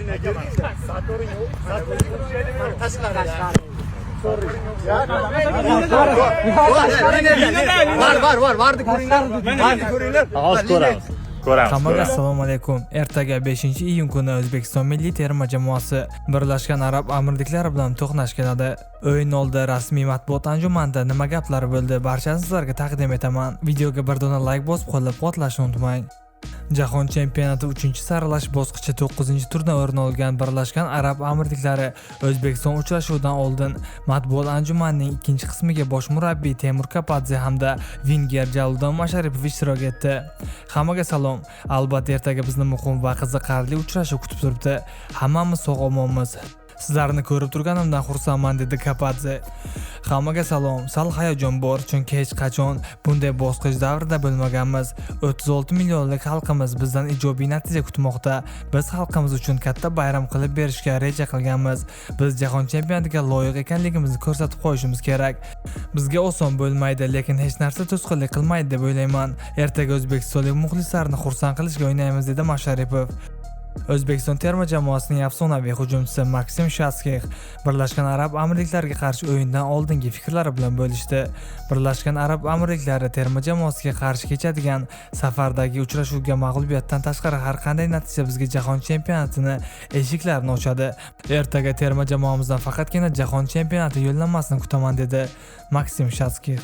Mashina keldingda. Mana tashqari. Var var var vardı, ko'ringlar. Vardı, ko'ringlar. Hozir ko'ramiz. Ko'ramiz. Hammaga Ko'ramiz. assalomu alaykum. Ertaga 5-iyun kuni O'zbekiston milliy terma jamoasi Birlashgan Arab Amirliklari bilan to'qnash keladi. O'yin oldi rasmiy matbuot anjumanida nima gaplar bo'ldi, barchasini sizlarga taqdim etaman. Videoga bir dona like bosib qo'llab-quvvatlashni unutmang. Jahon chempionati 3-saralash bosqichi 9-turdan o'rin olgan Birlashgan Arab Amirliklari O'zbekiston uchrashuvidan oldin matbuot anjumanining ikkinchi qismiga bosh murabbiy Temur Kapadze hamda vinger Jaloliddin Masharipov ishtirok etdi. Hammaga salom. Albatta, ertaga bizni muhim va qiziqarli uchrashuv kutib turibdi. Hammamiz sog' omonmiz. Sizlarni ko'rib turganimdan xursandman, dedi Kapadze. Hammaga salom. Sal hayajon bor, chunki hech qachon bunday bosqich davrida bo'lmaganmiz. 36 millionlik xalqimiz bizdan ijobiy natija kutmoqda. Biz xalqimiz uchun katta bayram qilib berishga reja qilganmiz. Biz jahon chempionatiga loyiq ekanligimizni ko'rsatib qo'yishimiz kerak. Bizga oson bo'lmaydi, lekin hech narsa to'sqinlik qilmaydi deb o'ylayman. Ertaga o'zbekistonlik muxlislarni xursand qilishga o'ynaymiz, dedi Masharipov. O'zbekiston terma jamoasining afsonaviy hujumchisi Maksim Shatskix Birlashgan Arab Amirliklariga qarshi o'yindan oldingi fikrlari bilan bo'lishdi. Birlashgan Arab Amirliklari terma jamoasiga qarshi kechadigan safardagi uchrashuvga mag'lubiyatdan tashqari har qanday natija bizga jahon chempionatini eshiklarini ochadi. Ertaga terma jamoamizdan faqatgina jahon chempionati yo'llanmasini kutaman, dedi Maksim Shatskix.